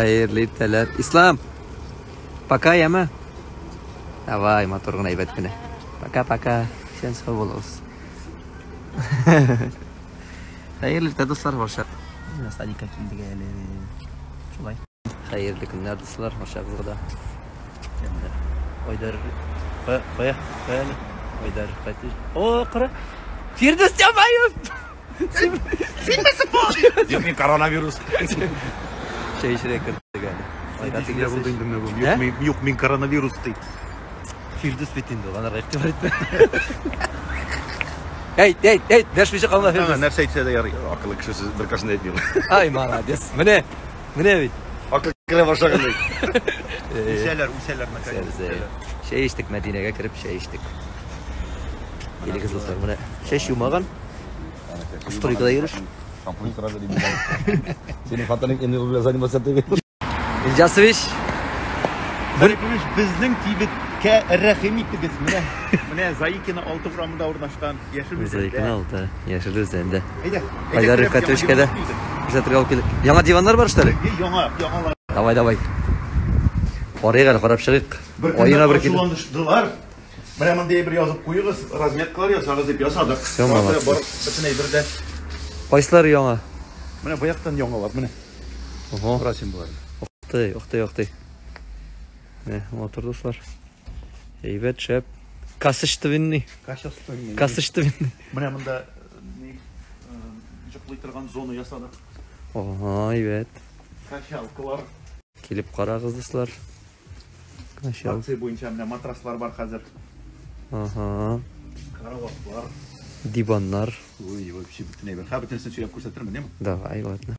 Хәерле иртәләр. Ислам! Пока, яме? Давай, матур гына, әйбәт кенә. Пока, пока. Исән сау булыгыз. Хәерле иртә, дуслар, барча. Менә садикка килдек әле. Шулай. Хәерле көннәр, дуслар, барчагызга да. Менә Айдар, кая, кая, кая әле? Айдар, кайтты. О, кара. Фирдүс Тямаев! Юк, мин коронавирус. Чәй эчәргә кердек әле. Айрат Җөмлә булды инде менә бу. Ә? Юк, мин, юк, мин коронавирус ди. Фирдүс бит инде ул, анарга игътибар итмә. Әйт, әйт, әйт, дәшмичә калма Аңа Фирдүс. нәрсә әйтсә дә ярый. Акыллы кеше сүз бер кашын әйтми. Ай, молодец. Менә, менә бит. Акыл керә башлаган ди. Үсәләр, үсәләр наконец. Чәй эчтек, Мәдинәгә кереп чәй эчтек. Килегез, дуслар, менә чәч юмаган. Стройкада йөреш. Шампунь сразу дип. Синең хатының инде белән заниматься түгел. Ильясович, Бер безнең кибеткә рәхим итегез. Менә, менә Заикина 6 урамында урнашкан Яшел Үзәндә. Заикина 6, Яшел Үзәндә. Әйдә. Айдар Рифкатовичка да күрсәтергә алып килдек. Яңа диваннар бар что ли? Яңа, яңалар. Давай, давай. Карыйк әле, карап чыгыйк. Бер Аена көнне бер килеп. ачуланыштылар. Менә мондый әйбер язып куегыз, разметкалар ясагыз дип ясадык. Все, молодцы. Бар бөтен әйбер дә. Кайсылары яңа? Менә бу яктан яңалар, менә. Ого. Кара син боларны. Ухты, ухты, ухты. Менә, матур дуслар. Әйбәт, шәп. Качественный. Качественный. Качественный. Менә монда ни йоклый торган зона ясадык. Ага, әйбәт. Качалкалар. Килеп карагыз, дуслар. Качал. Акция буенча менә матраслар бар хәзер. Ага. Караватлар. Диваннар. Ой, вообще бөтен әйбер. Ха, бөтенесен сөйләп күрсәтермен, яме? Давай, ладно.